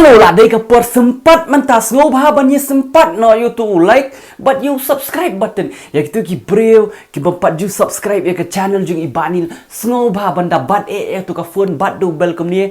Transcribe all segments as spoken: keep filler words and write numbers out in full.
Oh, la dei ka por sympat mynta, sngewbha ban ïa sympat noh ïa uto u like bad ïa u subscribe button. Ïa kito ki briew kiba ym pat ju subscribe ïa ka channel jong i Bah Nil, sngewbha ban da bat eh ïa uto ka phone, bat da u bell kumne.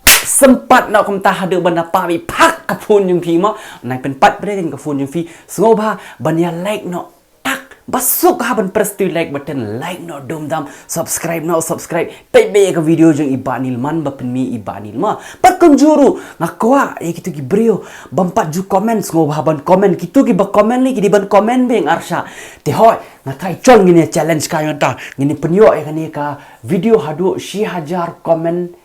Sympat noh kumta haduh ban da pah beit phak ka phone jong phi mo. Nai pynpat briew ka phone jong phi. Sngewbha ban ïa like noh. Tak, ba suk ha ban press tu like button, like noh dum dam, subscribe noh, subscribe. Peit beit ïa ka video jong i Bah Nil man ba pynmih i Bah Nil mo. Pat kumjuh ruh nga kwah ïa kito ki briew ba ym pat ju comment, sngewbha ban comment. Kito kiba comment lei ki dei ban comment beit arsa. Te hoi, nga trai chol ngin ïa challenge ka ïa ta. Ngin ïa pynïoh ïa kane ka video haduh shi hajar comment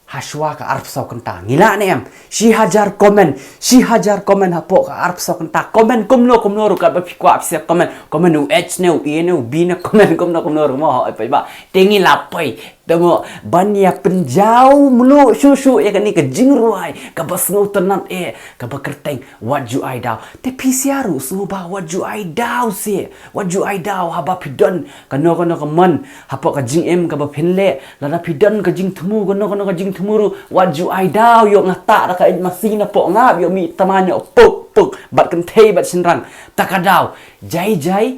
ha shuwa ka arphew saw kynta. Ngi lah ne em? Shi hajar comment, shi hajar comment hapoh ka arphew saw kynta. Comment kumno kumno ruh, katba phi kwah phi sa comment. Comment u H ne, u A ne, u B ne, comment kumno kumno ruh mo, hoi paidbah. Te ngi la poi. Te mo ban ïa pynjaw mluh shuh shuh ïa kane ka jingrwai kaba sngewtynnat eh, kaba kyrteng Wat Ju Ai Daw. Te phi sha ruh sngewbha wat ju ai daw seh. Wat ju ai daw haba phi don kano kano ka mon hapoh ka jingim kaba phin leh, lada phi don ka jingthmu kano kano ka jingthmu ruh, wat ju ai daw. Ïoh nga tah da ka eit masi napoh nga, ïoh mih tama ïoh puk puk bad kynthei bad shynrang. Ta ka daw jai jai.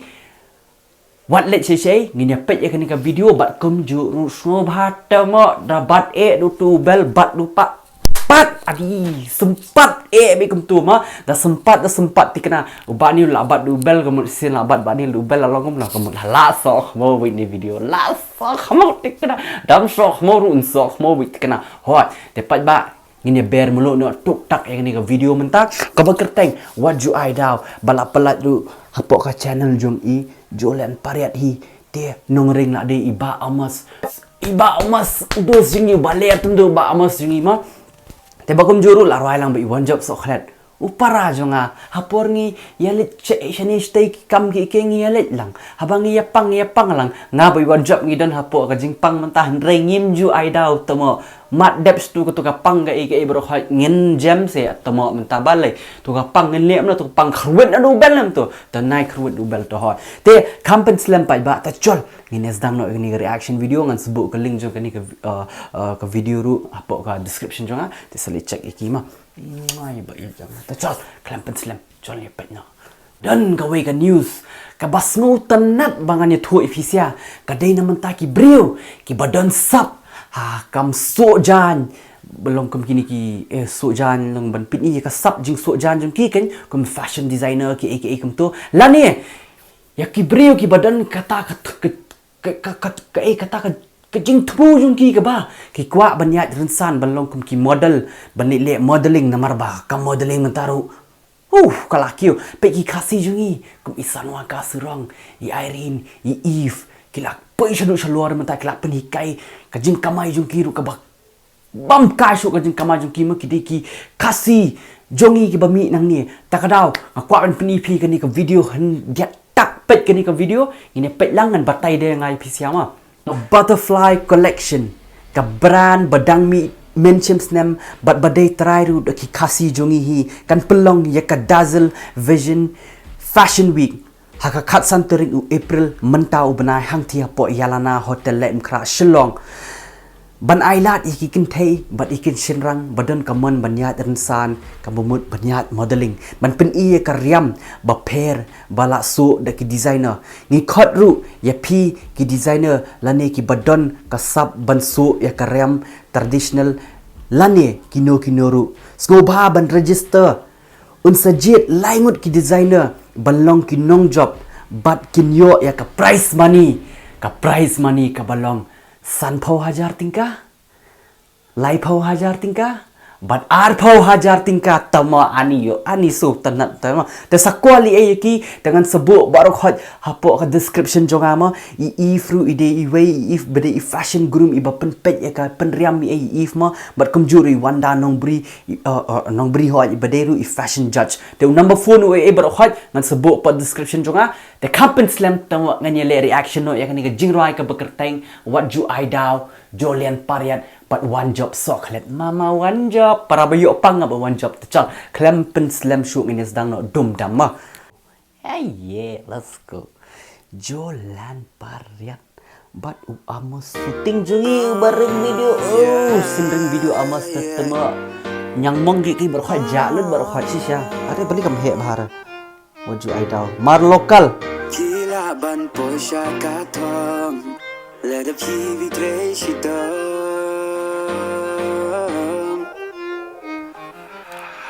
Wat leit shai shai, ngin ïa peit ïa kane ka video bad kumjuh ruh sngewbha te mo da bat eh da uto u bell bad da u pah pat. Adi, sympat eh beit kumto mo. Da sympat, da sympat thikna. U Bah Nil la bat da u bell, ka mut shisien la bat Bah Nil da u bell la long kumno, ka mut la, la soh mo beit ne video. La soh mo thikna. Dam soh mo ruh, un soh mo beit thikna. Hoi, te paidbah, ngin ïa ber mluh noh tuk tak ïa kane ka video mynta kaba kyrteng Wat Ju Ai Daw. Ba la pyllait ruh hapoh ka channel jong i Jolyan Pariat hi. Te nongring la dei i Bah Amos. I Bah Amos, u dos jong ngi, u Bah Ler, tymmen u Bah Amos jong ngi mo. Te ba kumjuh ruh la rwai lang bad i Wanjop Sohkhlet. U para jong nga, ha por ngi ïa leit sha, shane shatei ki kam kiei kiei ngi ïa leit lang. Haba ngi ïa pang, ngi ïa pang lang. Nga bad i Wanjop ngi don hapoh ka jingpang mynta, hynrei ngim ju ai daw te mo. Mat dep sha tu kato ka pang kaei kaei baroh khoit, ngin jem seh te mo mynta balei. To ka pang ngin leh mo, to ka pang khrwit na u bell em to. Te nai khrwit u bell to hoi. Te kham pynslem paidbah, ta chol. Ngin ïa sdang noh ïa kane ka reaction video, ngan sa buh ka link jong kane ka, uh, uh, ka video ruh hapoh ka description jong nga. Te sa leit check ïa ki mo. Ngai ba ïa jam. Ta chol, khlem pynslem, chol ïa peit noh. Don kawei ka news kaba sngewtynnat ba ngan ïathuh ïa phi sha. Ka dei na mynta ki briew kiba don sap ha kam soh jaiñ. Ba long kum kine ki, eh, soh jaiñ, long ban pyni ïa ka sap jingsoh jaiñ jong ki, kan, kum fashion designer kiei kiei kumto. Lane ïa ki briew kiba don kata ka, ka, ka, ka, ka, eh, kata ka, ka jingthmu jong ki kaba ki kwah ban ïaid rynsan ban long kum ki model, ban leh, leh modeling, namar ba ka modeling mynta ruh, uh, ka la kiew. Peit ki Khasi jong ngi, kum i Sanwa Kasirong, i Irene, i Eve, ki la poi shaduh shalor mynta, ki la pynhikai ka jingkamai jong ki ruh kaba bam kai shuh ka jingkamai jong ki mo. Ki dei ki Khasi jong ngi kiba mih nangne. Ta ka daw nga kwah ban pyni ïa phi kane ka video khyndiat tak. Peit kane ka video, ngin ïa peit lang, ngan batai de nga ïa phi sha mo. Butterfly Collection, ka brand ba dang mih mynshem snem bad ba dei trai ruh da ki Khasi jong ngi hi, kan pynlong ïa ka Dazzle Vision Fashion Week ha ka khatsan tarik u April mynta u bnai, hangtei hapoh Yalana Hotel Lehmkhrah, Shillong. Ban ai lad ïa ki kynthei bad ïa ki shynrang ba don ka mon ban ïaid rynsan, kaba mut ban ïaid modeling, ban pyni ïa ka riam bapher ba la soh da ki designer. Ngi khot ruh ïa phi ki designer lane kiba don ka sap ban soh ïa ka riam traditional lane kino kino ruh. Sngewbha ban register. Un sa jied lai ngut ki designer ban long ki nongjop bad kin ïoh ïa ka prize money. Ka prize money kaba long sanphew hajar tyngka, laiphew hajar tyngka bad arphew hajar tyngka. Te mo, ani ïoh, ani sngewtynnat te mo. Te sa kwah leh ïa ki, te ngan sa buh baroh khoit hapoh ka description jong nga mo. I Eve ruh i dei iwei, i Eve ba dei i fashion groom, iba pynpeit ïa ka, pynriam ïa i Eve mo. Bad kumjuh ruh i Wanda Nongbri, i, uh, uh, Nongbri hoi, iba dei ruh i fashion judge. Te u number phone u ei ei baroh khoit ngan sa buh hapoh description jong nga. Te kham pynslem, te mo ngan ïa leh reaction noh ïa kane ka jingrwai kaba kyrteng Wat Ju Ai Daw, Jolyan Pariat bad Wanjop Sohkhlet. Mama Wanjop, para ba ïoh pang nga ba Wanjop. Te chal, khlem pynslem shuh, ngin ïa sdang noh dum dam mo. Hey, yeah, let's go. Jolyan Pariat bad u Amos Suting jong ngi uba ring video. Oh, sien ring video Amos te, te mo. Nyang mong ki ki baroh khoit ja lut baroh khoit shisha. Are bali kam heh bhar. Wat ju ai daw. Mar local. Ki lah ban poi sha ka thong. Lada phi bi trei shitom.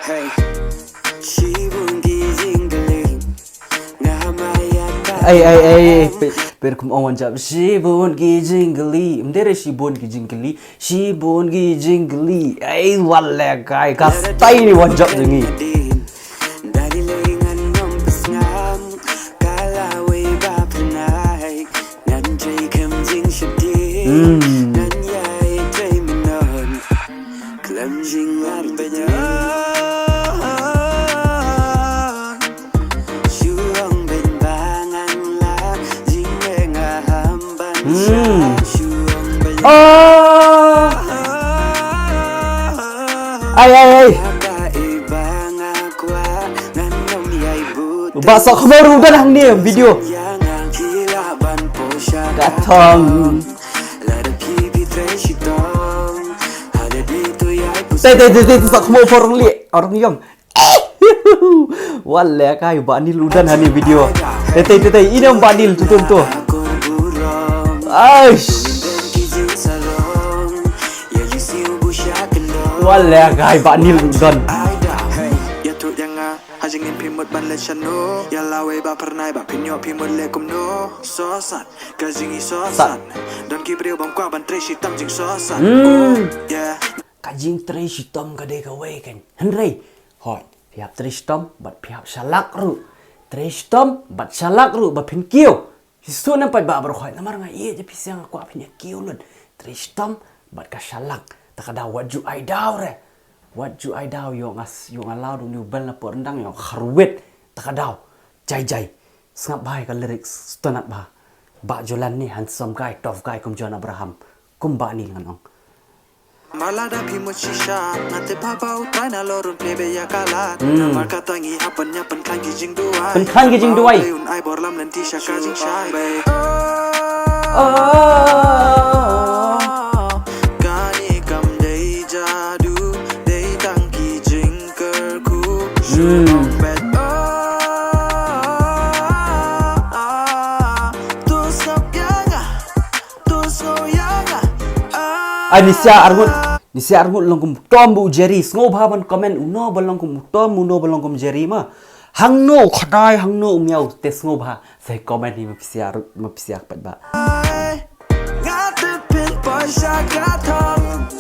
Hey. Shibun ki jingkylli. Nga maya ka. Ai ai ai. Pe, per kum ong wan jap. Shibun ki jingkylli. Mdere shibun ki jingkylli. Shibun ki jingkylli. Ai wale kai. Ka style ni wan jap jong ngi. Dari lei ngan ngam pesngam. Kala wei ba pernai. Ngan trei kem jing shati. Hmm. Ngan yai trei menon. Khlem jing ngan benon. Shuang ben ba ngan la. Jing le nga ham ban. Hmm. Shuang ben. Oh. Ai ai ai. Ba sa khmor u dan hangne video. Ka thong. Te te te te sa khmor for li orang yong. Wale kai ba ni ludan hangne video. Te te te te ina ba ni tutun tu. Aish. Wale kai ba ni ludan. Hajing in phi mut ban le shano. Ya lawe ba pernai ba phin ïoh phi mut le kumno. Sosat. Ka jing i sosat. Don ki briew bam kwah ban trei shitom jing sosat. Hmm. Oh, yeah. Ka jing trei shitom ka dei kawei kan. Hynrei. Hoi. Phi hap trei shitom bad phi hap shalak ruh. Trei shitom bad shalak ruh ba phin kiew. Shisha namar ba baroh khoit namar nga ïeit ïa phi sha nga kwah phin ïa kiew lut. Trei shitom bad ka shalak. Ta ka daw wat ju ai daw re. Wat ju ai daw ïoh nga s-, ïoh nga law dung niu bel na por ndang ïoh kharwit. Ta ka daw. Jai jai. Sngap bha ïa ka lyrics stonat bha. Ba Jolan ni handsome guy, tough guy kum John Abraham. Kum ba ni ngan ong. Mala da phi mut shisha, nga te papa u trai na lorun plebe ïa ka lad. Hmm. Namar kata ngi hap ban ïa pynkhlaiñ ki jingduwai. Pynkhlaiñ ki jingduwai. Ai un ai bor lam lynti sha ka jingshai. Oh. Kane kam dei jadu, dei tang ki jingkyrkhu. Hmm. Shubong bet. Oh. Tu sngap ïa nga. Ai, ni sia arngut, ni sia arngut long kum Tom bu Jerry, sngewbha ban comment uno ba long kum Tom, uno ba long kum Jerry ma. Hangno khnai, hangno u miaw te sngewbha. Sa comment hi ma phi sia arngut, ma phi sia pat ba. Nga te pynpoi sha ka thong.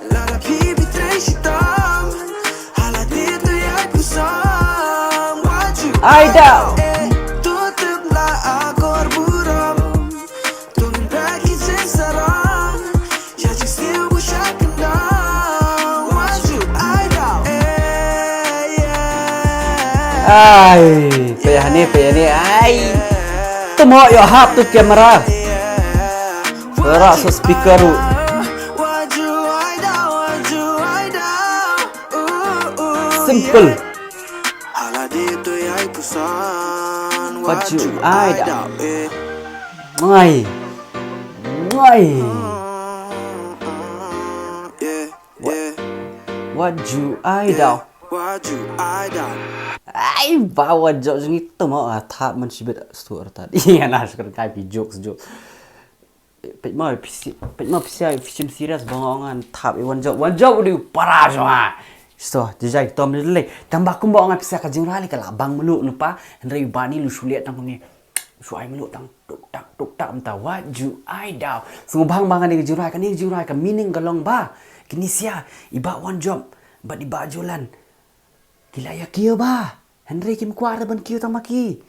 Lada phi bi trei shitom. Hala ti tu ïa phi song. Wajib. Ai da. Eh, tu tip la akor burom. Ai, pei hangne, pei hangne, ai. Tymhoh ïoh hap tu camera. Ra sa speaker ruh. Simple. Wat ju ai daw. Ngai. Ngai. Wat, wat ju ai daw. Ai ba wat jop jong i tymhoh, ah, thap man shibit stu artat. Ïa na shkor kai phi jokes jokes. Peit ma phi si-, peit ma phi sia, phi shim serious ba nga ong ngan thap i wan jop, wan jop u dei u para jong nga. Sto, jai jai tom ni lei. Tang ba kumba ong phi sia ka jingrwai ka la bang mluh nu pa, hynrei ba ni lu shu leh tang kumne. Shu ai mluh tang tuk tak tuk tak mynta wat ju ai daw. Sngewbha ba kane ka jingrwai, kane ka jingrwai ka meaning ka long ba kine sia i Bah One Job bad i Bah Jolan ki la ïa kiew ba. Hynrei kim kwah re ban kiew tang ma ki.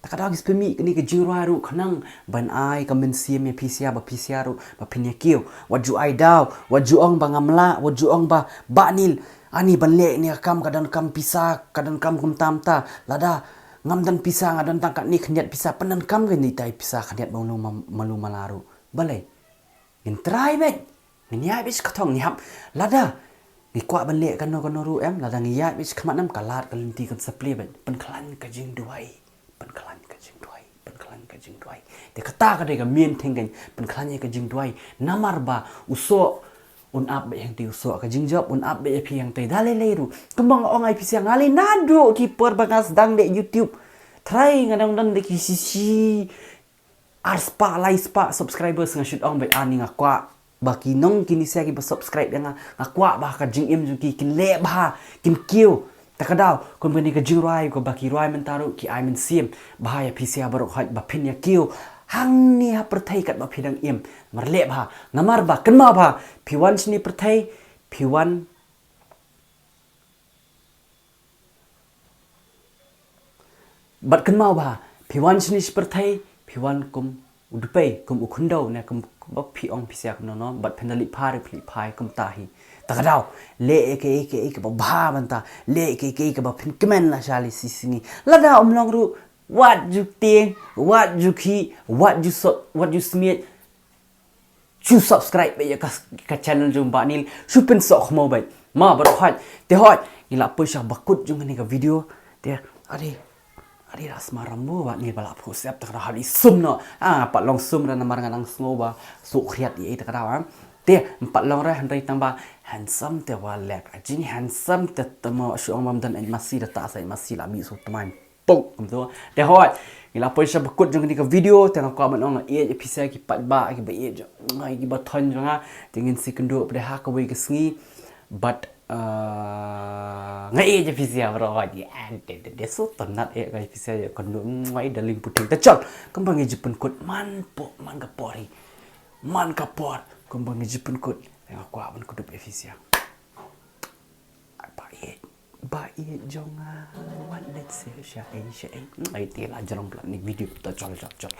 Ta ka daw ki spah mih kane ka jingrwai ruh khnang ban ai ka mynsiem ïa phi sia ba phi sia ruh ba phin ïa kiew. Wat ju ai daw, wat ju ong ba ngam lah, wat ju ong ba Bah Nil. Ani ban leh ne ka kam ka donkam pisa, ka donkam kumta kumta. Lada ngam don pisa, nga don tang katne khyndiat pisa, pyndonkam kane tai pisa khyndiat ba malu ma-, malu mala ruh. Balei? Ngin try beit. Ngin ïaid beit sha ka thong ngi hap. Lada ngi kwah ban leh kano kano ruh em, lada ngi ïaid beit sha khmat em ka lad ka lynti kan sa plie beit. Pynkhlaiñ ka jingduwai. Pynkhlaiñ ka jingduwai. Pynkhlaiñ ka jingduwai. Te kata ka dei ka main thing kan pynkhlaiñ ka jingduwai. Namar ba u soh Un ap bad hangtei u soh ka jingjop, un ap bad ïa phi hangtei da lei lei ruh. Kumba nga ong ai phi sia nga lei naduh ki por ba nga sdang dei YouTube. Trai nga dang dang dei ki sisi ar spah lai spah subscribers nga shut ong bad ani nga kwah ba ki nong kini sia ki ba subscribe ïa nga, nga kwah ba ka jingim jong ki kin leh bha, kin kiew. Ta ka daw kum kane ka jingrwai ko ba ki rwai mynta ruh ki ai mynsiem bha ïa phi sia baroh hoi ba phin ïa kiew hangne ha pyrthei kat ba phi dang im. Mar leh bha namar ba kynmaw bha phi wan shini pyrthei phi wan bad kynmaw bha phi wan shini shi pyrthei phi wan kum u dpei kum u khyndew ne kum ba phi ong phi sia kum no no bad phin da lip phar phi lip phai kum ta hi. Ta ka daw leh ïa kaei kaei kaba bha banta leh ïa kaei kaei kaba phin kmen la shali sisini lada um long ruh wat ju tieng wat ju khi wat ju sot wat ju smiet. Chu subscribe bad ïa ka, ka channel jong Bah Nil. Shu pynsoh khmo bad ma baroh hoi. Te hoi ngi la poi sha bakut jong kane ka video. Te ade ade la sma rambo Bah Nil ba la phu sep ta ka hali sum no. Ah pat long sum ra namar nga nang sngo ba su khriat ïa ta ka daw. Te pat long ra hynrei tang ba handsome te wa lek ajin handsome te tamo shu ong bam dan masi da ta sa masi la bi su tmai. Pok kumtu. Te hoi ngi la poi sha bakut jong kane ka video te nga kwah ban ong ïa phi sia ki pat ba ki ba ïa jong ngai ki ba thon jong nga te ngin si kynduh pde ha ka wei ka sngi. But nga ïa phi sia bro hoi ïa te te te so tanat ïa ka phi sia ïa kynduh ngai darling puting te chol. Kumba ngi jipun kut man po man ka por hi man ka por kumba ngi jipun kut te nga kwah ban kynduh ïa phi sia. Ba ïeit, ba ïeit jong nga wat leit sha ei sha ei. Ai te la jrong plat ni video ta chol chol chol.